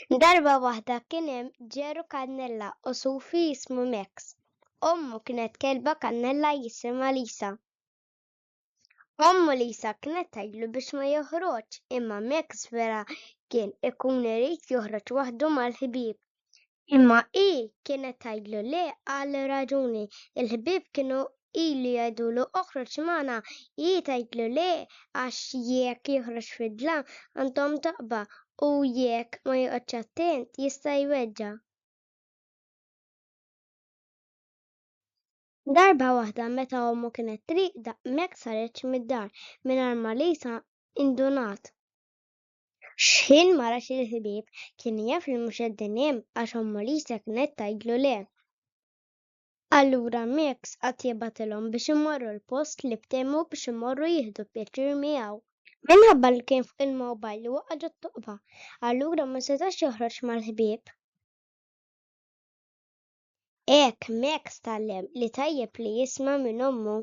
Darba waħda kien hemm ġeru kannella u sufi jismu Max. Ommu kienet kelba kannella jisimha Lisa. Ommu Lisa kienet tgħidlu biex ma joħroġx imma Max vera kien ikun irid joħroġ waħdu mal-ħbieb. Imma hi kienet tgħidlu le għal raġuni. Il-ħbieb kienu ilu jgħidulu oħroġ magħna, hi tgħidlu le għax jekk joħroġ fid-dlam għandhom toqba u jekk ma joqgħodx attent jista' jweġġa'. Darba waħda meta ommu kienet rieqda, Max ħareġ mid-dar mingħajr ma Lisa indunat. X'ħin ma rax il-ħbieb, kien jaf li mhux qegħdin hemm għax ommu Lisa kienet tgħidlu le. Allura Max qagħad jibgħatilhom biex imorru l-post li ftehmu biex imorru jieħdu pjaċir miegħu. Minħabba li kien fuq il-mobile waqa' ġot-toqba, allura ma setax joħroġ mal-ħbieb. Hekk Max tgħallem li tajjeb li jisma' minn ommu.